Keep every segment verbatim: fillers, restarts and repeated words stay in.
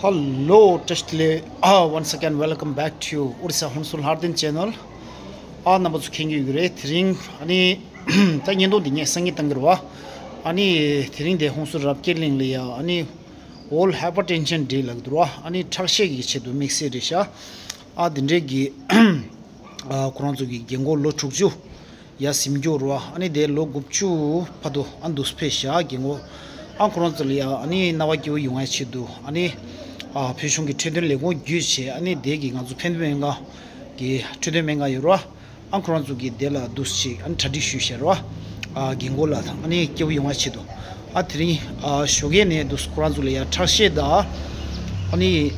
Hello, Testle. Ah, once again, welcome back to Orissa Hong Sul Harden channel. ཨ་རྣམ་པ་ཚོ་མཁྱེན་གྱི་ཡོད་རེད། དེ་རིང་ཨ་ནི་ད་བརྙན་ཐུང་འདི་ངས་སང་ཉིན་བཏང་གི་རེད་བ། ཨ་ནི་དེ་རིང་དེ་ཧོང་སུར་རབ་རྒྱས་གླིང་ལ་ཡ་ཨ་ནི་World Hypertension Day ལབ་ཀྱི་འདུག་ར། ཨ་ནི་ཁྲག་ཤེད་ཀྱི་ཆེད་དུ་དམིགས་བསལ་རེད་ཤག་ཨ་དེ་འདྲས་ཀྱི་ཨ་ཁོ་རང་ཚོ་གི་རྒན་གོག་ལོ་དྲུག་ཅུ་ཡར་ཟིན་རྒྱུ་རེད་བ། ཨ་ནི་དེ་ལོ་དགུ་བཅུ་བར་དུ་ཨ་འདུག་སེ་ཕེབས་ཤག་རྒན་གོག་ཨ་ཁོ་རང་ཚོ་ལ་ཡ་ཨ་ནི་རྣ་བ་སྐྱིད་པོ་ཡོང་ཡ་ཆེད་དུ་ཨ་ནི་ཨ་བོད་གཞུང་གི་འཕྲོད་བསྟེན་ལས་ཁུངས་བརྒྱུད་བྱས། ཨ་ནི་དེ་གི་ང་ཚོ་ཕན་བདེ་སྨན་ཁང་གི་འཕྲོད་བསྟེན་སྨན་ཁང་ཡོད་རེད་བ། ཨ་ཁོ་རང་ཚོ་གིས་དེ་ལ་འདུག་སེ་ཅིག་ཨ་ནི་གྲ་སྒྲིག་ཞུས་བཞག་རེད་བ། ཨ་རྒན་གོག་ལ་ཨ་ནི་སྐྱིད་པོ་ཡོང་བ་ཆེད་དུ། ཨ་དེ་རིང་ཨ་ཞོགས་ཀས་ནས་འདུག་སེ་ཁོ་རང་ཚོ་ལ་ཡ་ཁྲག་ཤེད་དང་ཨ་ནི་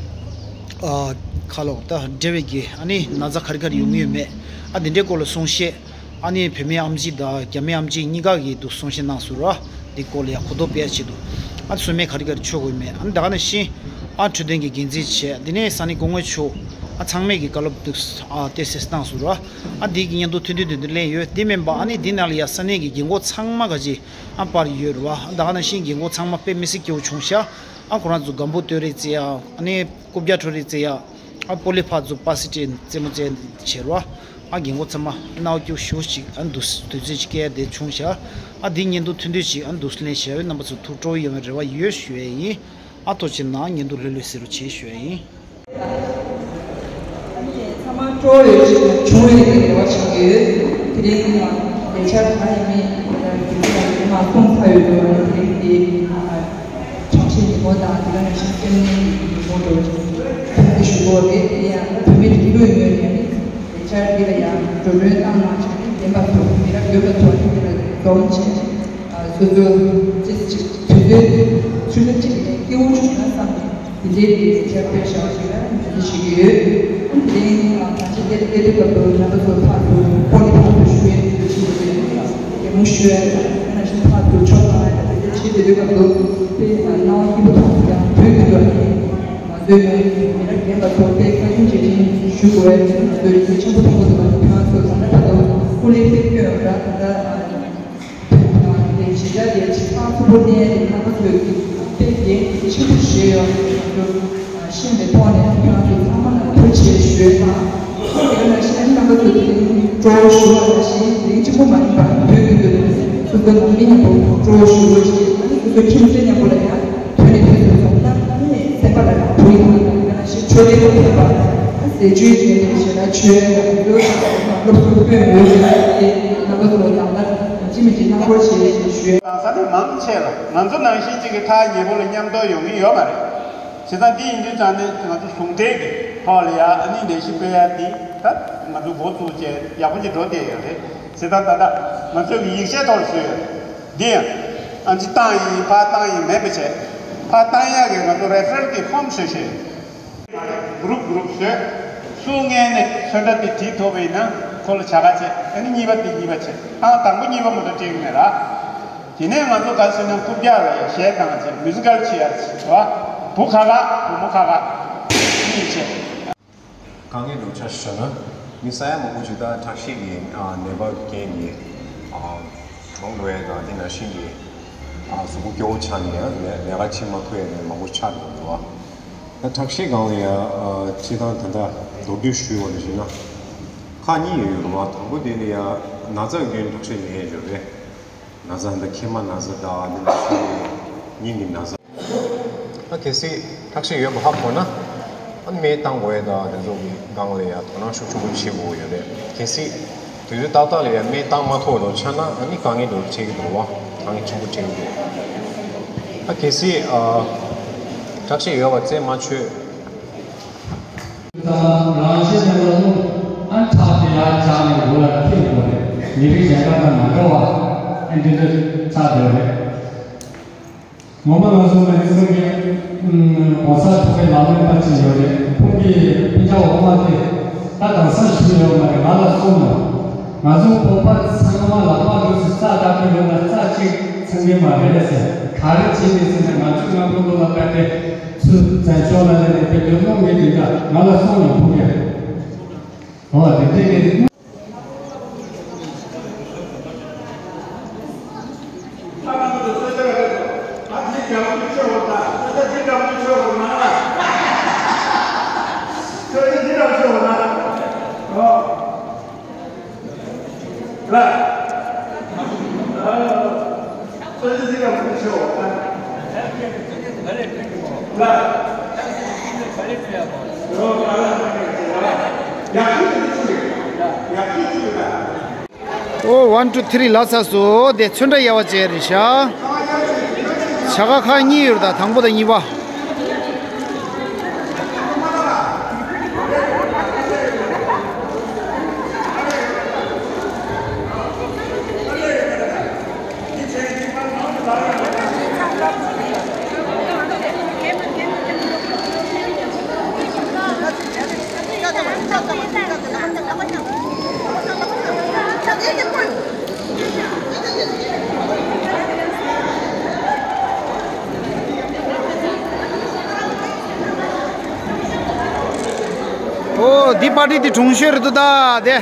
ཨ་ཁ་ལོག་དང་འབྲེལ་བའི་གི་ཨ་ནི་ན་ཚ་ག་རེ་ག་རེ་ཡོང་གི་ཡོད་མེད། ཨ་དེ་འདྲའི་སྐོར་ལ་གསུང་བཤད། ཨ་ནི་བོད་མི་ཨམ་ཆི་དང་རྒྱ་མི་ཨམ་ཆི་གཉིས་ཀ་གིས་འདུག་སེ་གསུང་བཤད་གནང་སོང་ར། འདི་སྐོར་ལ་ཡ་གོ་རྟོགས་སྤེལ་ཡ་ཆེད་དུ། ཨ་ཚོད་མེད་ག་རེ་ག་རེ་མཆོད་དགོས་མེད། ཨ་ནི་ད་ག་ནང་བཞིན་ཨ་འཕྲོད་བསྟེན་གྱི་འགན་འཛིན་བྱས། དེ་ནས་ས་གནས་སྐུ་ངོ་མཆོག་ཨ་ཚང་མས་ཀྱི་བཀའ་སློབ་འདུག་ཨ་བསྟན་གསལ་གནང་སོང་ར། ཨ་འདི་གི་བརྙན་ཐུང་ཐུང་ཐུང་དེ་འདྲ་ལེན་ཡོད། དེ་མིན་པ་ཨ་ནི་འདི་ནང་ལ་ཡ་ས་གནས་ཀྱི་རྒན་གོག་ཚང་མ་ག་ཅིག་ཨ་པར་ཡོད་རེད་བ། ད་ག་ནང་བཞིན་རྒན་གོག་ཚང་མ་དཔེ་མི་སྲིད་སྐྱིད་པོ་བྱུང་ཤག་ཨ་ཁོ་རང་ཚོ་སྒམ་པོ་བཏོན་རེས་རྩེ་ཡ། ཨ་ནི་རྐུབ་བཀྱག་འཁྲུད་རེས་རྩེ་ཡ། ཨ་པོ་ལི་ཕར་ཚུར་པ་སི་ཏྲེ་རྩེད་མོ་རྩེ་བྱེད་རོགས། ཨ་རྒན་གོག་ཚང་མ་རྣ་བ་སྐྱིད་པོ་ཞེ་པོ་ཅིག་ཨ་འདུག་དུས་ཚོད་ཅིག་སྐྱེལ་ཡ་དེ་བྱུང་ཤག་ཨ་འདི་བརྙན་ཐུང་ཐུང་ཐུང་ཅིག་ཨ་འདུག་ལེན་བྱས་པས་རྣམ་པ་ཚོ་ཐུགས་སྤྲོ་བོ་ཡོང་བའི་རེ་བ་ཡོད་ཞུ་ཡས་ཡིན། ཨ་ཐུགས་རྗེ་གནང་། བརྙན་ཐུང་ལྷོད་ལྷོད་བཟོ་རོགས་བྱེད་ཞུ་ཡས་ཡིན། ཨ་ནི་ཚང་མ་སྤྲོ་བོ་ཡོད་ཅིག་བྱུང་བའི་རེ་བ་བྱེད་ཀྱི་ཡོད། དེ་རིང་ལས་འཆར་གང་ཡིན་མིན་རྒྱུན་ལས་མ་གསུངས་ཚར་ཡོད་འདུག་ཨ་ནི་དེ་རིང་འདི་ཁྲག་ཤེད་ཉིན་མོ་དང་དེ་ག་ནང་བཞིན་སྐྱེ་དམན་གྱི་ཉིན་མོ་འགྲོ་ཕན་ཚུན་ཞུ་གི་ཡོད་རེད། དེ་ཡང་བོད་མི་སྒྲིག་འཛུགས་ངོས་ནས་ལས་འཆར་འདི་ལ་ཡང་འགྲོ་གྲོན་གནང་གནང་བྱས་ནས་རྒན་པ་ཚོ་མི་རབས་རྒན་པ་ཚོ་འདི་ལ་འཛོམས་བྱས། སོ་སོ་ཅི་ཅིག་དུས་ཚོད་ཆུ་ཚོད་གཅིག་ནས་སྐྱིད་པོ་བྱུང་ན་བསམ་ནས་དེ་འདྲའི་གི་ལས་འཆར་སྤེལ་བཞག་པ་ཞིག་ལ་ངོས་འཛིན་ཞུ་གི་ཡོད། དེ་རིང་ང་ཚོ་དེ་སླེབས་དུས་སྐབས་དུ་རྣམ་པ་ཚོ་ཕར་ཚུར་ཕོ་ལི་ཕར་ཚུར་ཞུ་ཡས་དུས་ཞུ་དགོས་པས་གད་མོ་ཤོར་ཡ་དང་དེ་ནང་བཞིན་ཕར་ཚུར་ཕྱོགས་གང་ལ་ཡང་དེ་འདྲ་བྱེད་དུས་སྐབས་དུ་དཔེ་སྣང་བ་སྐྱིད་པོ་མཐོང་སོང་། ཡང་བོད་ཀྱི་འགྲོ་ནས་ང་ཚོའི་མི་རབས་རྒན་པ་ཚོ་དཔེ་བཀའ་དྲིན་རྗེས་དྲན་ཞུ་དགོས་པའི་ང་ཚོའི་རེ་འདུན་ཆེན་པོ་མཐོང་གི་འདུག་ཁྱེད་རང་ཚོ་ད་ལྟ་ད་དུང་སྐུ་ལས་ཕེབས་སྐྱོན་ར་ད་ལྟ། དེ་བྱེད་སྟངས་དེ་ཆེ་ཚང་ཚོགས་པ་གནས་དེ་རྣམ་པ་ཚོས་དཔེ་འགན་ཆེན་པོ་བཞེས་ཡོད། ང་ཚོ་ཤེས་པའི་ཐོག་ནས་ཁྱེད་རང་ཚོ་ཚང་མ་ལ་ཐུགས་རྗེ་ཆེ་ཞུ་ཡས་དང་། དེ་ནང་བཞིན་རྣམ་པ་ཚོ་དེ་རིང་སྤྲོ་བོ་ཞུ་བ་ནང་བཞིན་དེ་རིང་གཅིག་པོ་མ་ཡིན་པར་བོད་ཀྱི་སྐོར་ནས་སོ་སོའི་ནང་མི་མཉམ་པོ་སྤྲོ་བོ་ཞུ་དགོས་ཅིག་ཨ་ནི་སོ་སོའི་ཁྱིམ་མཚེས་མཉམ་པོ་ལ་ཡང་དོན་ནི་ཕན་ཚུན་འཛོམས་ན་ཨ་ནི་སེམས་པ་ལ་ཡང་བུ་ཡིན་པ་དང་། དེ་ནང་བཞིན་ཆོས་ལྡན་པ་ཕེབས་པ་ཟས་བཅུད་ལྡན་པའི་ཞེ་ན་ཆོས་ཡང་སློབ་གསོ་སྐྱོན་ཡོད་ཅེས་དེ་རྣམ་པ་ཚོ་ལ་ཡང་ན་ཅི་མི་ཅི་སྣང་བོར་བྱེད་ཅེས་ཞུས། གང་ས་ནས་མང་ཆེ་ལ་ང་ཚོ་ནང་བཞིན་གཅིག་གི་ཐག་ཉེ་པོ་ལ་མཉམ་དུ་ཡོང་གི་ཡོད་མ་རེད། བྱས་ཙང་འདི་ཡིན་དུས་ཙང་ནས་ང་ཚོ་ཟུང་འབྲེལ་གྱི་ཐོག་ལ་ཡ་ཨ་ནི་ལས་གཞི་སྤེལ་ཡ་འདི་ད་ང་ཚོ་འགོ་བཙུགས་བྱས་ཡག་པོ་ཅིག་འགྲོ་བསྡད་ཡོད་རེད། བྱས་ཙང་ད་ལྟ་ང་ཚོ་གི་ཡིག་ཆའི་ཐོག་ལ་བཟོས་ཡོད། འདི་ཡང་ཨ་ནི་བཏང་ཡིན་ཕར་བཏང་ཡིན་མེད་པ་བྱས། ཕར་བཏང་ཡག་གི་ང་ཚོ་རེ་ཕེ་རལ་གྱི་ཕོམ་བཟོས་བྱས། གུ་རུབ་གུ་རུབ་བཟོས། སུ་སྔོན་ནས་ཚོན་ཁྲ་དེ་བྲིས་ཐུབ་པ་ཡིན་ན་ཁོ་ལ་བྱ་དགའ་བྱས། ཨ་ནི་གཉིས་པ་དེ་གཉིས་པ་བྱས། ཨང་དང་པོ་གཉིས་པ་མ་གཏོགས་སྤྲད་ཀྱི་མེད་ར། དེ་ནས་ང་ཚོ་ག་ཟེར་ན་རྐུབ་བཀྱག་ལ་ཡ་གཞས་བཏང་བྱས་མུ་ཟི་ཀལ་བྱེད་ཡ་བྱས་བ། བུ་ཁ་ཁ་བུ་མོ་ཁ་ཁ་གཉིས་བྱས། དཀའ་ངལ་འདྲ་ཆ་བཞག་ན་མི་ས་ཡ་མང་པོ་ཅིག་ད་ཁྲག་ཤེད་ཀྱི་ནད་པ་རྐྱེན་གྱིས་གྲོངས་འགྲོ་ཡ་དང་དེ་ནང་བཞིན་གྱི་གཟུགས་པོ་སྐྱོ་བོ་ཆགས་ནས་ཡང་ལས་ཀ་བྱེད་མ་ཐུབ་ཡ་ནས་མང་པོ་ཆགས་འགྲོ་འདུག་བ། ད་ཁྲག་ཤེད་སྒང་ལ་ཡང་སྤྱིར་བཏང་ད་ལྟ་མདོར་བསྡུས་ཞུས་པ་ནང་བཞིན་ན་ཁག་གཉིས་ཡོད་རེད་བ། དང་པོ་དེ་ནི་ཡང་ན་ཚ་གི་ཁྲག་ཤེད་ལས་ཡོད་རེད། ན་ཚ་འདི་མཁལ་མ་ན་ཚ་དང་འདི་ལ་སོགས་པའི་སྙིང་གི་ན་ཚ། ད་གལ་སྲིད་ཁྲག་ཤེད་ཡོད་པ་ཧ་གོ་ན། ཨ་ནི་སྨན་བཏང་དགོས་ཡ་དང་དེ་ཚོ་གི་སྒང་ལ་ཡ་དོ་སྣང་ཤུགས་ཆེན་པོ་བྱེད་དགོས་ཡོད་རེད། གལ་སྲིད་དུས་ཚོད་ཏག་ཏག་ལ་ཡ་སྨན་བཏང་མ་ཐུབ་པ་དང་ཆགས་ན་ཨ་ནི་དཀའ་ངལ་འདྲ་བོ་འཕྲད་ཀྱི་འདུག་བ། དཀའ་ངལ་ཆེན་པོ་འཕྲད་ཀྱི་འདུག་ད་གལ་སྲིད་ཨ་ཁྲག་ཤེད་ཡོད་པ་རྩད་མ་ཆོད། དང་རང་ཤེས་ནས་ལ་ལུང་ཨ་ཁྲག་དེ་ཡར་བཞག་ནས་མགོ་ལ་འཁྱེར་དགོས་རེད། མི་རིགས་གཞན་པ་དང་མ་འདྲ་བ་ཨ་འདི་འདྲ་ཆགས་བསྡད་རེད། ངོ་མ་ང་ཚོ་ནས་ཚོད་ཀྱི་༸གོང་ས་ཐུབ་པའི་ལག་ལེན་པ་ཅིག་ཡོད་རེད། ཁོང་གིས་སྤུན་ཀྱག་འོག་མ་དེ་ད་གང་ས་ཞུ་ཡོད་མ་རེད། ང་ལ་གསུངས་ནས་ང་ཚོ་བོད་པ་ཚང་མ་ལག་པ་འདུག་སེ་རྩ་དག་པོ་ཡོད་ན་རྩ་གཅིག་ཚང་གི་མ་རེད་ཟེར། ག་རེ་བྱས་ནས་ཟེར་ན་ང་ཚོའི་སྔ་པོ་ལོ་ལ་བལྟས་ཏེ་ཚུར་བཙན་བྱོལ་ལ་སླེབས་ནས་དཔེ་སྟོན་ལོ་ངེས་དེ་འདྲ་ང་ལ་གསུངས་ནས་ཕུག་གི་རེད། འོ་དེ་འདྲས་ཀྱི། ཨོ། ཝན་ཊུ་ཐི་རི་ལ་ས་སོ་དེ་ཚོན་ཁྲ་ཡ་བ་ཅེ་རི་ཤ། བྱ་ག་ཁ་གཉིས་ཡོད་ད། དང་པོ་དང་གཉིས་པ། ཨོ། འདི་པར་ཊི་འདི་གྲུང་ཤོས་རེད་འདུག་ད་དེ།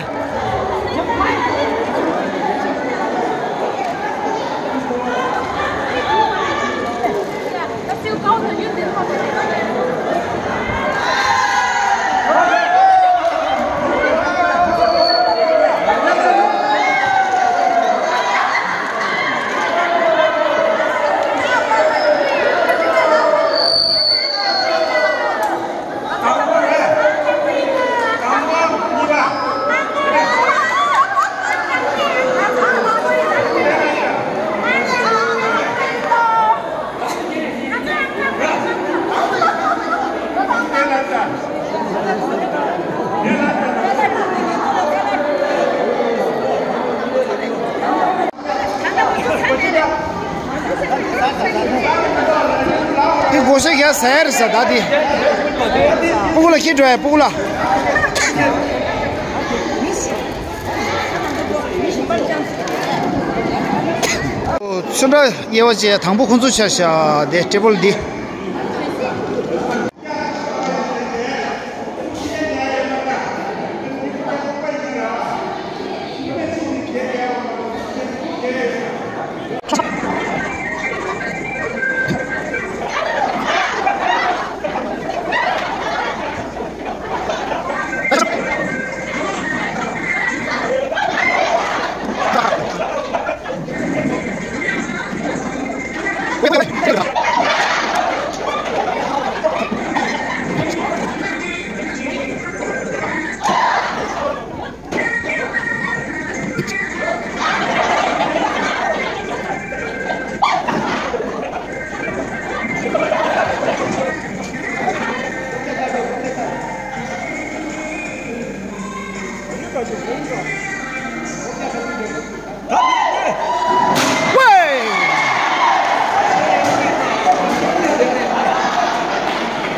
དེ་སྒོ་ཤ་རྒྱག་ཟ་ཡ་རེད་ཟ། ད་དེ་སྤུ་གུ་ལ་ཁྱེར་འགྲོ་ཡ། སྤུ་གུ་ལ། ཚོན་ཁྲ་དབྱེ་བ་བྱས། དང་པོ་ཁོང་ཚོ་ཆ་བཞག་དེ་ཊེ་བལ་འདི།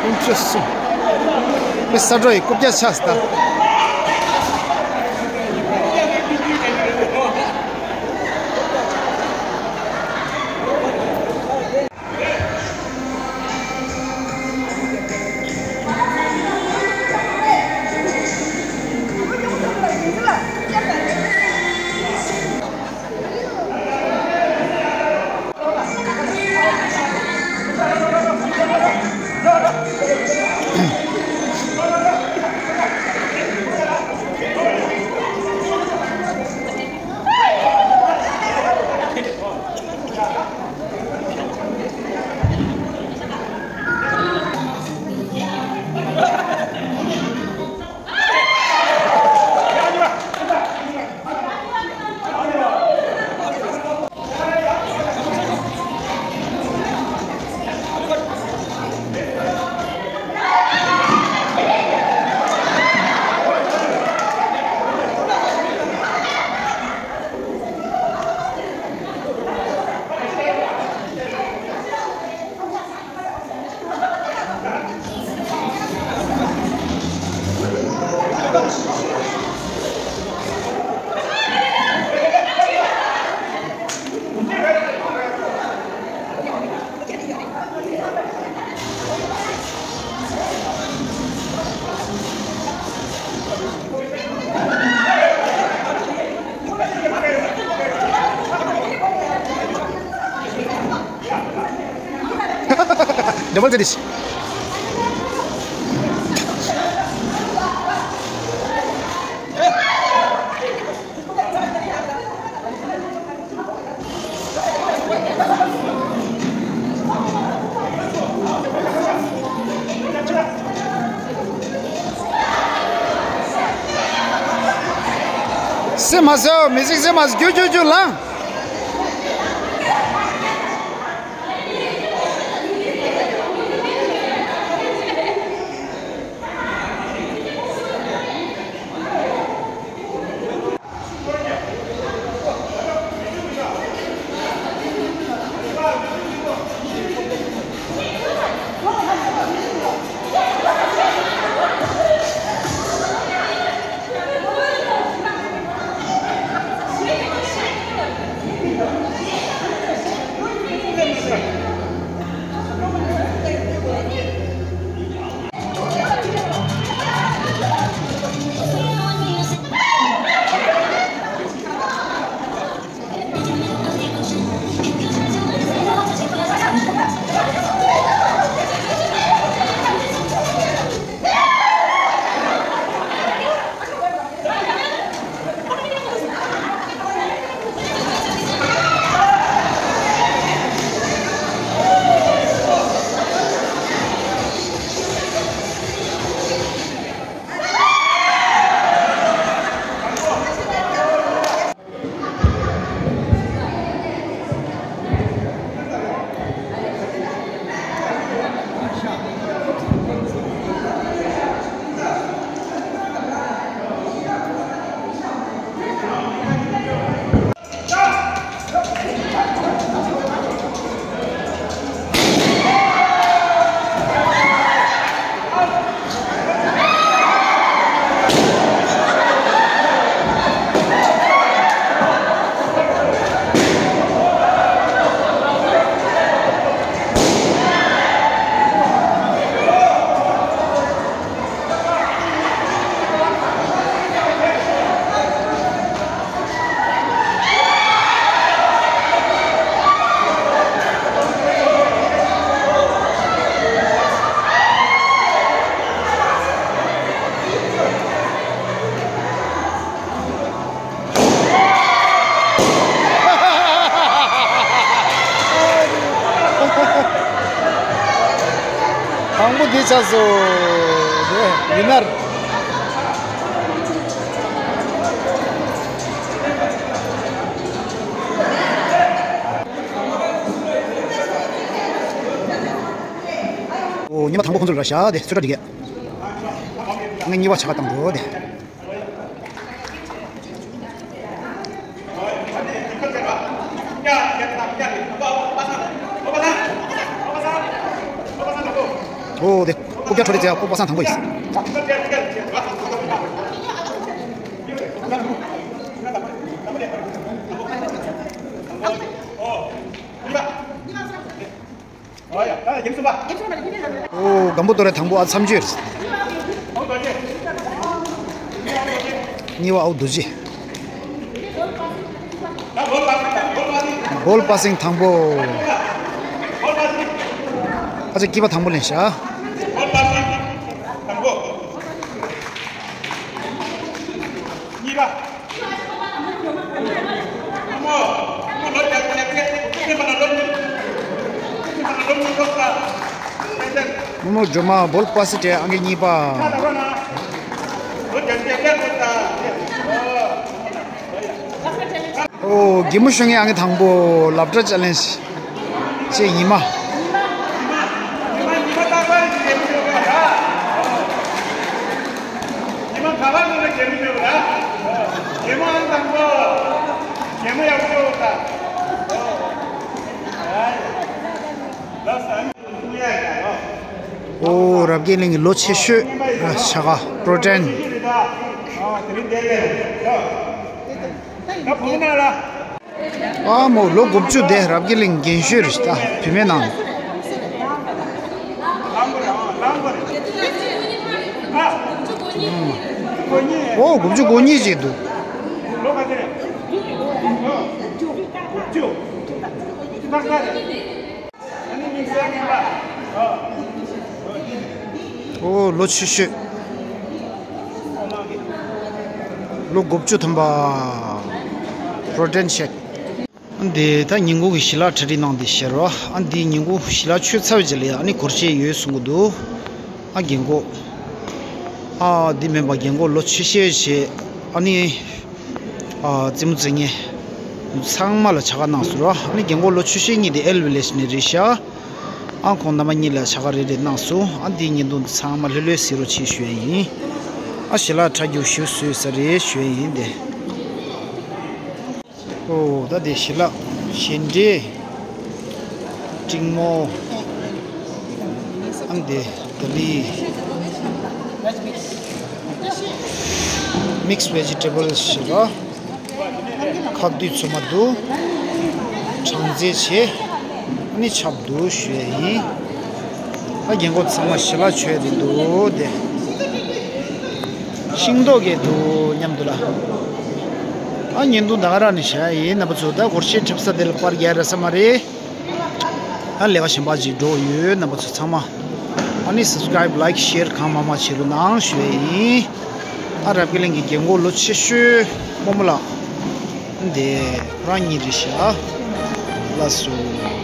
ཀུན་སྤྱོད་སྲུང་། མི་ས་འགྲོ་ཡི་རྐུབ་བཀྱག་ཆགས་སོང་ད། Double three. སེམས་མ་ཟད་མི་ཟིག་སེམས་མ་ཟད་རྒྱུ་རྒྱུ་རྒྱུ་ལང་། དང་པོ་འདི་ཆགས་སོ། དེ་ཡིན་ནར། ཨོ། ཉི་མ་དང་པོ་ཁོང་ཚོ་ལ་བཞག་དེ་ཚོད་འདྲ་འགྲིག་གས། ང་གཉིས་པ་ཆགས་བཏང་འདུག་དེ། ཨོ་དེ། ཀུ་ཀྱ་ཁྲོ་རེ་ཙེ་ཀུ་པ་སང་དང་པོ་ཡིན། ཨོ་སྒམ་པོ་ཏོ་རེ་དང་པོ་ཨ་མཚམས་གཅོད། གཉིས་པ་ཨའུ་རྡོ་རྗེ། བོལ་པ་སིང་དང་པོ། ཨ་ཅེ་སྐྱིད་པ་དང་པོ་ལེན་ཤག་རྨོ་མོ་སྒྲོལ་མ་བོལ་པ་སི་ཏྲའི་ཨང་ཀི་གཉིས་པ། ཨོ། གད་མོ་ཤོར་མཁན་ཨང་ཀི་དང་པོ་ལབ་ཏྲ་ཅ་ལེན་ཅེས་ཉི་མ། ཨོ། རབ་རྒྱས་གླིང་གི་ལོ་ཆེ་ཤོས་བྱ་དགའ་པྲོ་ཊེན། ཨ་མོ་ལོ་དགུ་བཅུ་དེ་རབ་རྒྱས་གླིང་རྒན་ཤོས་རེད་ད་བུད་མེད་ནང་། ཨོ་དགུ་བཅུ་གོ་གཉིས་ཅིག་འདུག་ཨོ་ལོ་ཆེ་ཤོས། ལོ་དགུ་བཅུ་ཐམ་པ། པྲོ་ཊེན་ཤེག་འདི་ད་ཉིན་གུང་གི་ཞལ་ལག་གྲ་སྒྲིག་གནང་སྟེ་བཞག་རོ། ཨ་འདི་ཉིན་གུང་ཞལ་ལག་མཆོད་ཚར་བའི་རྗེས་ལ་ཡ་ཨ་ནི་སྒོར་གཞས་ཡོད་གསུང་གི་འདུག་ཨ་རྒན་གོག་ཨ་འདི་མིན་པ་རྒན་གོག་ལོ་ཆེ་ཤོས་བྱས། ཨ་ནི། ཨ་རྩེད་མོ་རྩེ་མཁན་ཚང་མ་ལ་བྱ་དགའ་གནང་སོང་ར། ཨ་ནི་རྒན་གོག་ལོ་ཆུ་ཤེལ་གཉིས་དེ་ཨེལ་ཝི་ལེ་ཇི་ནས་རེད་ཤག་ཨ་ཁོང་རྣམ་པ་གཉིས་ལ་བྱ་དགའ་རེ་རེ་གནང་སོང་། ཨ་འདིའི་བརྙན་ཐུང་འདི་ཚང་མ་ལྷོད་ལྷོད་གཟིགས་རོགས་བྱེད་ཞུ་ཡ་ཡིན། ཨ་ཞལ་ལག་ཁྲ་རྒྱུག་ཞིག་བཟོས་ས་རེད་ཞུ་ཡ་ཡིན་ཏེ། ཨོ་ད་དེ་ཞལ་ལག་ཞལ་འབྲས། ཀྲིང་མོ། ཨང་དེ་ད་ལི། མིག་སི་ཝེ་ཇི་ཊེ་བལ་ཞེས་པ། ཁ་བདུད་ཚོད་མ་འདུག་གྲང་རྫས་བྱས། ཨ་ནི་ཆབ་འདུག་ཞུ་ཡ་ཡིན། ཨ་རྒན་གོག་ཚང་མ་ཞལ་ལག་མཆོད་རེད་འདུག་དེ། ཤིང་ཏོག་གས་འདུག་མཉམ་དུ་ལ། ཨ་བརྙན་ཐུང་ད་ག་རང་ནས་བྱ་ཡ་ཡིན། རྣམ་པ་ཚོ་ད་སྒོར་གཞས་འཁྲབ་ས་དེ་ལ་པར་རྒྱག་རག་ས་མ་རེད། ཨ་ལས་ཀ་གཞན་པ་ཅིག་འགྲོ་ཡོད། རྣམ་པ་ཚོ་ཚང་མ་ཨ་ནི་སབ་སི་ཀ་རའིབ་ལའིཀ་ཤེར་གང་མང་མང་བྱེད་རོགས་གནང་ཞུ་ཡ་ཡིན། ཨ་རབ་རྒྱས་གླིང་གི་རྒན་གོག་ལོ་ཆེ་ཤོས་རྨོ་མོ་ལགས་འདི་ཁོ་རང་གཉིས་རེད་ཤག་ལགས་སོ།